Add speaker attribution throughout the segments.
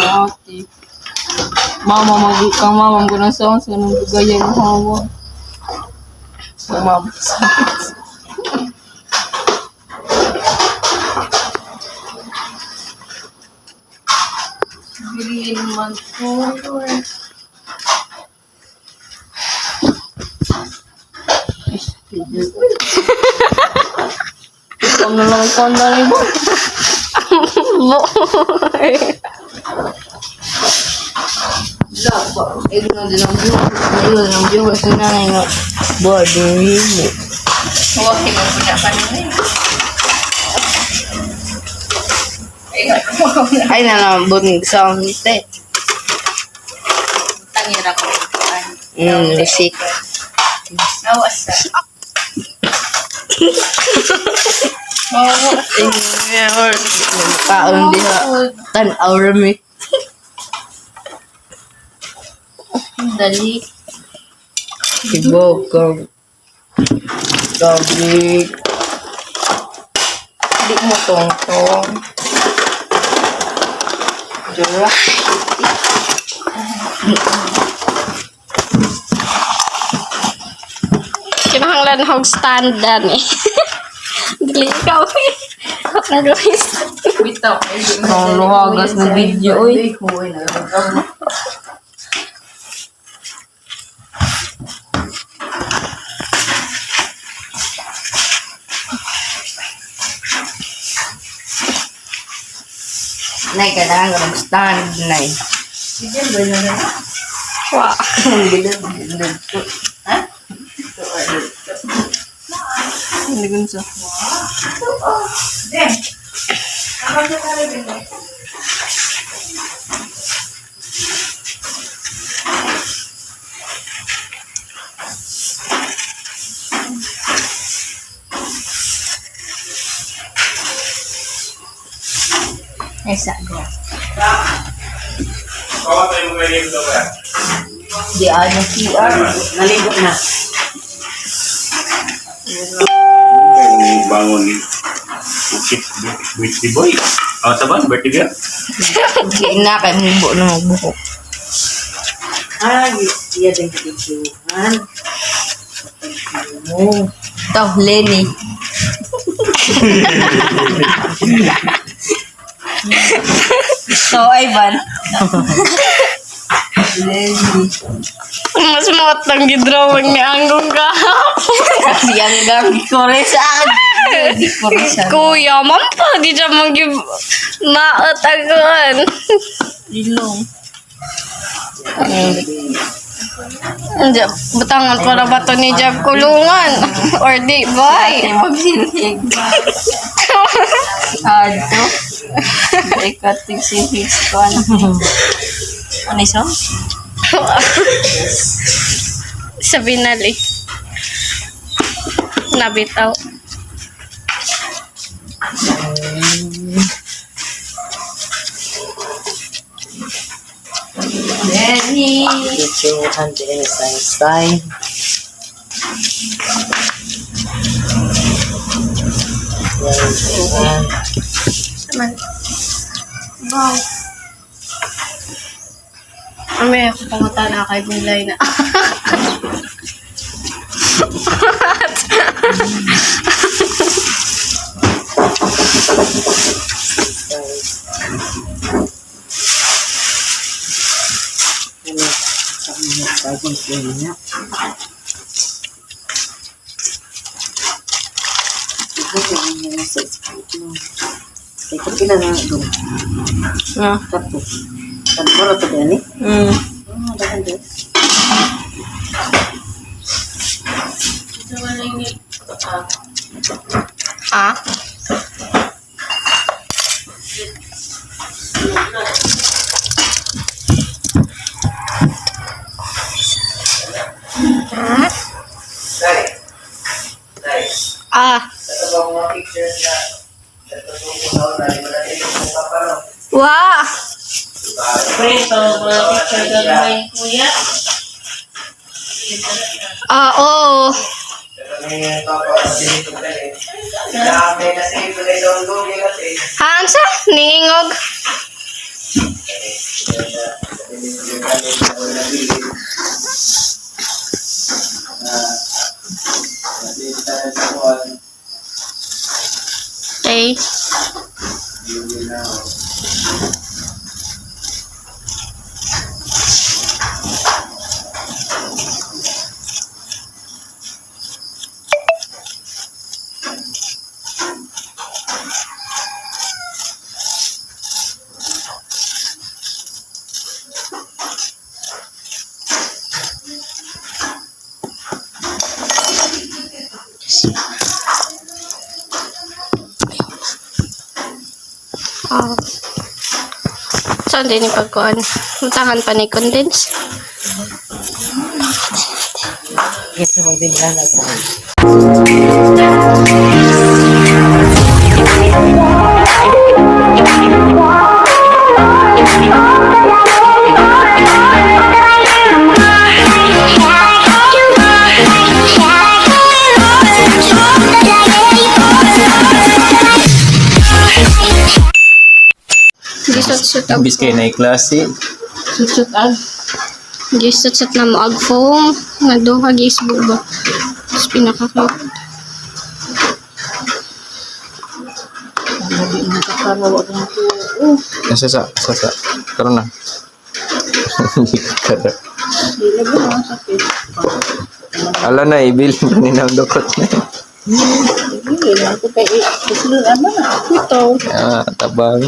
Speaker 1: Ate. Mama mag kang mama mo na sa sa nang dugayan mo hawa. Mama. Green man color. Ano lang ko na rin ba?
Speaker 2: Boy.
Speaker 1: Igno din ang view. Igno din ang view. Kasi nanay nga.
Speaker 3: Body mo.
Speaker 1: Huwag mo na pa naman.
Speaker 3: Ay na lang bunig sound te.
Speaker 1: Tangira ko.
Speaker 3: Music.
Speaker 1: Nawas sa.
Speaker 3: Kaon diha. Tan-aw ra mi.
Speaker 1: Dali.
Speaker 3: Tibo kang gabi.
Speaker 1: Di mo tongtong.
Speaker 3: Jura.
Speaker 2: Kinahanglan hog stand eh. Dili ikaw eh. Ang gawin.
Speaker 1: Bitaw. Ang luhagas na video, oy.
Speaker 3: Nay, kailangan ka mag-stand, nay.
Speaker 2: Wa.
Speaker 1: Hindi ko sa. Ay, sago.
Speaker 3: Di ano PR. Naligo na.
Speaker 4: Yung bangon Bukit Birthday boy. Oh, sa ba? Birthday girl?
Speaker 3: Di na kay mubo na magbuhok.
Speaker 5: Ah, iya din kitikihan. Mo.
Speaker 3: To, Lenny.
Speaker 1: So, Ivan.
Speaker 3: Lenny.
Speaker 2: Mas maot lang gidrawing ni Anggong kahapon.
Speaker 3: Si Anggang.
Speaker 1: Kore sa akin. Kore sa
Speaker 2: Kuya, man pa, di siya mag maot agon.
Speaker 1: Ilong.
Speaker 2: Hindi, butangan para ba to ni Jeff kulungan? Or di, bye.
Speaker 1: Ay, magsinig. Adto. Ikatig si Hicks ko. Ano iso?
Speaker 2: Sa binali. Nabitaw.
Speaker 1: Lenny.
Speaker 5: Kitikihan din sa say. Yan.
Speaker 2: Naman. Wow. May ako pangutan na kay Gulay na.
Speaker 5: Bagong niya. Ito yung mga sa school. Ito pila na doon.
Speaker 1: Ah.
Speaker 5: Kapo. Kapo ra to gani? Ah, dahan din.
Speaker 2: Ah? Ah. Wow.
Speaker 1: Pre, so mga picture gagawin kuya.
Speaker 2: Ah, oo. Hansa, ningog. Okay. Ah. Saan din yung pagkuhan? Mutangan pa ni condense.
Speaker 5: Yes, magdinala ko.
Speaker 2: Gisot-sot og
Speaker 4: Imbis kayo na klase.
Speaker 1: Sutsut ag.
Speaker 2: Gisot-sot na mo og foam nga duha gisbo ba. Tapos pinaka-cute.
Speaker 1: Labi na kakarawa ng tuo.
Speaker 4: Nasa sa, sa, sa. Karon na. Hindi ka karon.
Speaker 1: Di labi na sakit.
Speaker 4: Ala na, ibilin pa ni ang dukot na.
Speaker 1: Hindi na ako kay Kasulun ano na.
Speaker 2: Ito.
Speaker 4: Ah, tabang.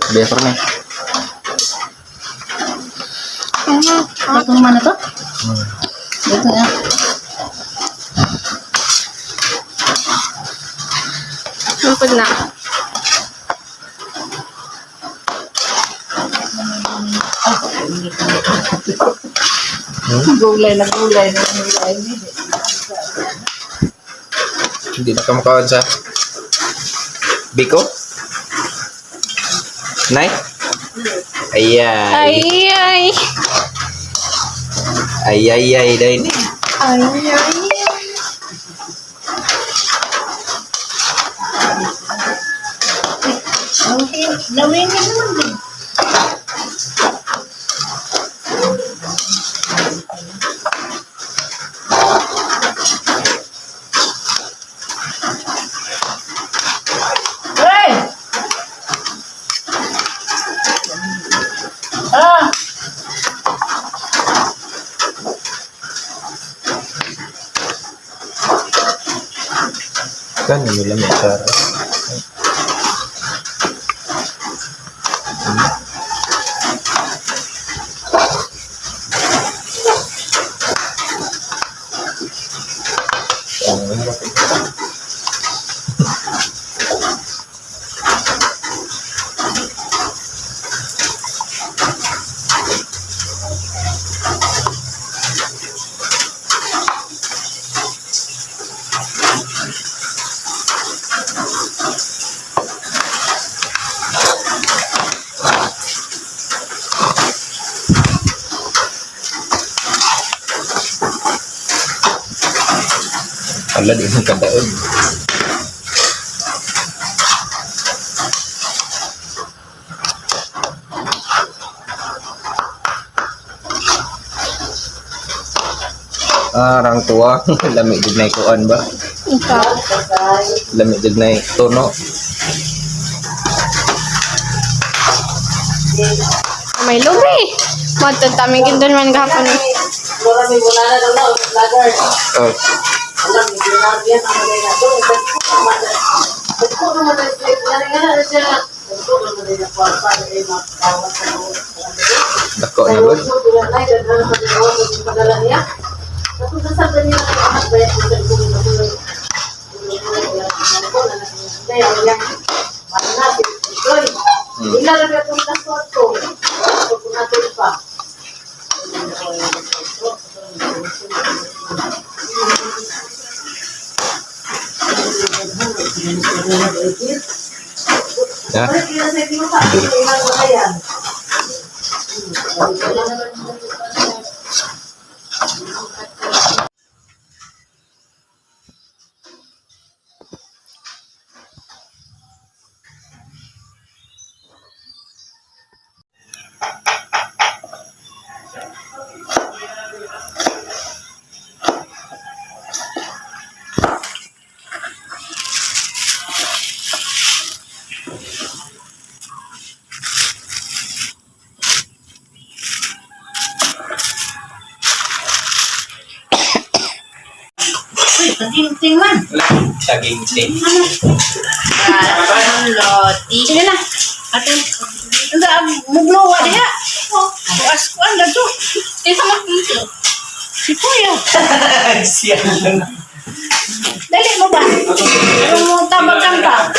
Speaker 4: Biya pa na.
Speaker 1: Patong man na to? Dito na.
Speaker 2: Lupod na.
Speaker 1: Gulay na gulay na gulay.
Speaker 4: Hindi na ka makaon sa Biko? Nay? Ayan.
Speaker 2: Ay, ay.
Speaker 4: Ay, ay, ay, day ni.
Speaker 2: Ay, ay.
Speaker 1: Lawin naman din. Hey! Ah!
Speaker 4: Kan nila may sara. Ala, di mo kadaog. Ah, rang tuwa. Lami jud nay kuan ba?
Speaker 2: Ikaw.
Speaker 4: Lami jud nay tono.
Speaker 2: May lubi. Matun tami gindon man gahapon.
Speaker 5: Wala may wala na daw na, vlogger.
Speaker 4: Oh,
Speaker 5: Alam, hindi na yan ang mga na doon. Dagko naman na siya. Nga nga na siya. Dagko naman na siya. Para ay makawas sa loob.
Speaker 4: dako na ba?
Speaker 5: Ila lang itong kasot ko. Kung natin pa.
Speaker 4: Ha?
Speaker 3: Paginting man.
Speaker 4: Taginting.
Speaker 3: Loti.
Speaker 5: Sige na. Ate, hindi, muglowa diha. Tuas ko ang gadto.
Speaker 1: Kaysa magpunto.
Speaker 5: Si Kuya.
Speaker 4: Siya lang.
Speaker 5: Dali mo ba? Ano mo tabag kang ka?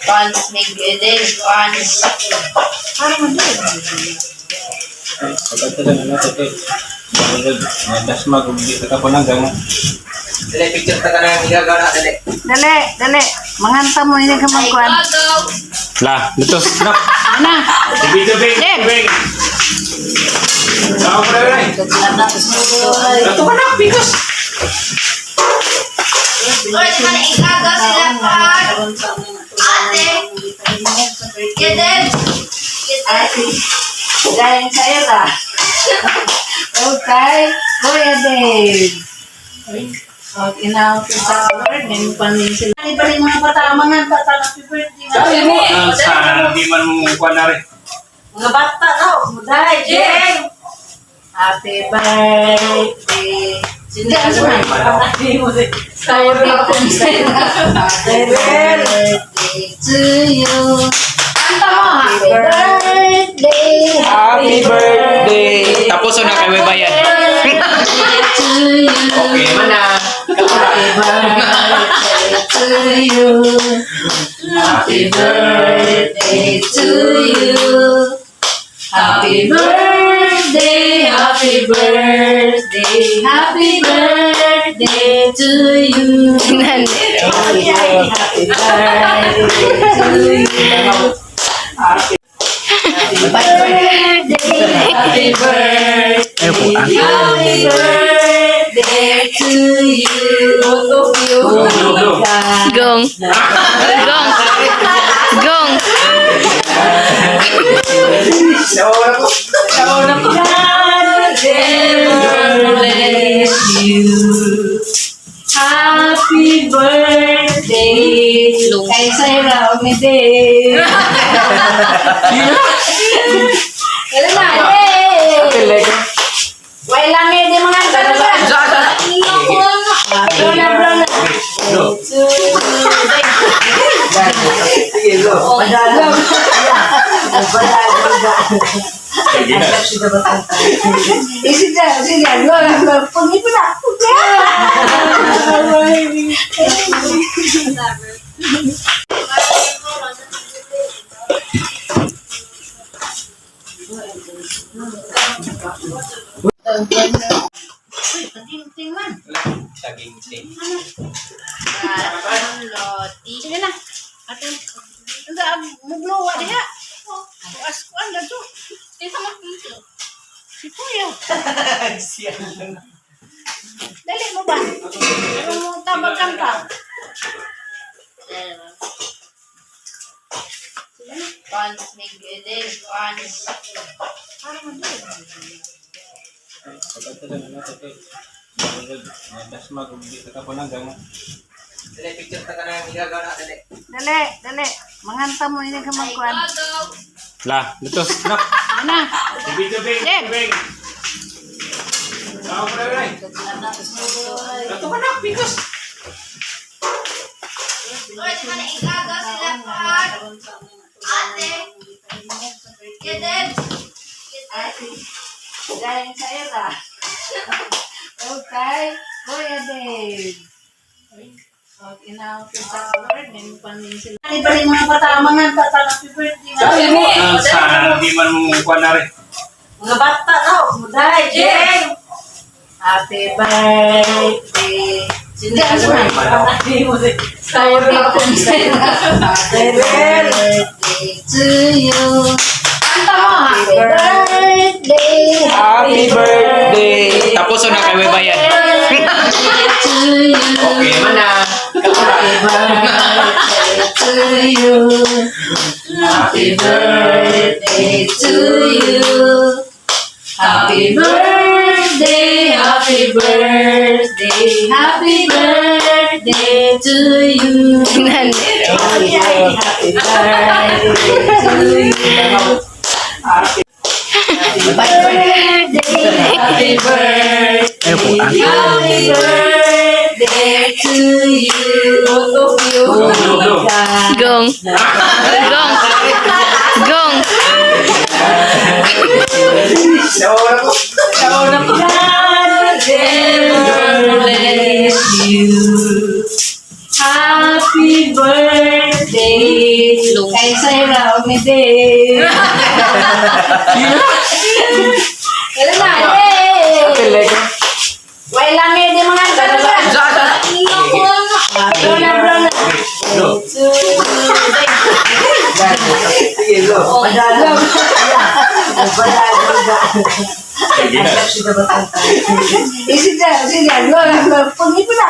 Speaker 3: Pans, may gilid, pans.
Speaker 6: Dali, picture ta ka na igagaw na dali.
Speaker 5: Dali, dali. Manganta mo ini ka magkuan.
Speaker 4: La, dito. Nak.
Speaker 5: Ana.
Speaker 4: Tubig, tubig, tubig. Tama ko na rin. Ito ka na, pitos.
Speaker 3: Uy, di ba na igagaw sila pa? Ate! Gilid! Gilid!
Speaker 5: Dahil sa'yo ka. Okay. Kuya Dave. Okay, now, sa Lord, ngayon pa rin sila. Hindi pa rin mga bata, mga bata, happy birthday.
Speaker 4: Sabi mo, ang sa di man mo kuha na rin.
Speaker 5: Mga bata, no? Muday, Jeng! Happy birthday. Hindi, ano na? Happy birthday to you. Kanta mo, happy birthday.
Speaker 6: Happy birthday! Tapos na kay bayan.
Speaker 5: To you.
Speaker 6: Okay man na.
Speaker 5: Happy birthday to you. Happy birthday to you. Happy birthday, happy birthday, happy birthday to you. Happy, happy birthday to you. Happy birthday, happy birthday, happy birthday to you. Both of you.
Speaker 4: Go, go, go.
Speaker 2: Gong. Gong. Gong.
Speaker 5: God ever bless you. Happy birthday kay Sarah Umide. Wala na. Yay! Wala lang eh, di mga kanta. Bro na, bro na.
Speaker 4: Go.
Speaker 6: Sige, go.
Speaker 4: Sige na.
Speaker 5: Sige, sige. Go, go. Pag-ipon na. Paginting man.
Speaker 6: Taginting.
Speaker 3: Loti.
Speaker 5: Sige na. Ate, hindi, muglowa diha. Tuas ko ang gadto.
Speaker 1: Kaysa magpunto.
Speaker 5: Si Kuya.
Speaker 6: Siya lang.
Speaker 5: Dali mo ba? Ano mo tabag kang ka?
Speaker 3: Pans, may gilid, pans.
Speaker 6: Dali, picture ta ka na igagaw na dali.
Speaker 5: Dali, dali. Manganta mo ini ka magkuan.
Speaker 4: La, dito. Nak.
Speaker 5: Ana.
Speaker 4: Tubig, tubig, tubig. Tama ko na rin.
Speaker 6: Ito ka na, pitos.
Speaker 3: Uy, di ba na igagaw sila pa? Ate! Gilid! Gilid!
Speaker 5: Dahil sa'yo ka. Okay. Kuya Dave. Inaw sa Lord, may panin sila. Ano pa rin mga bata, mga bata, happy birthday.
Speaker 4: Sabi mo, ang sana di man mo kuha na rin.
Speaker 5: Mga bata, no? Muday, Jeng! Happy birthday. Sino Happy birthday to you. Kanta mo, happy birthday.
Speaker 6: Happy birthday! Tapos na kay Webayan.
Speaker 5: To you.
Speaker 6: Okay man na.
Speaker 5: Happy birthday to you. Happy birthday to you. Happy birthday, happy birthday, happy birthday to you. Happy, happy birthday to you. Happy birthday, happy birthday, happy birthday to you. Both of you.
Speaker 4: Go, go, go.
Speaker 2: Gong. Gong. Gong.
Speaker 5: God ever bless you. Happy birthday kay Sarah Umide. Wala na. Yay! Wala may di mga ganun. Brown na, brown na.
Speaker 4: Go.
Speaker 3: Sige, go.
Speaker 4: Sige na.
Speaker 3: Sige, sige, go, go. Pag-ipo na.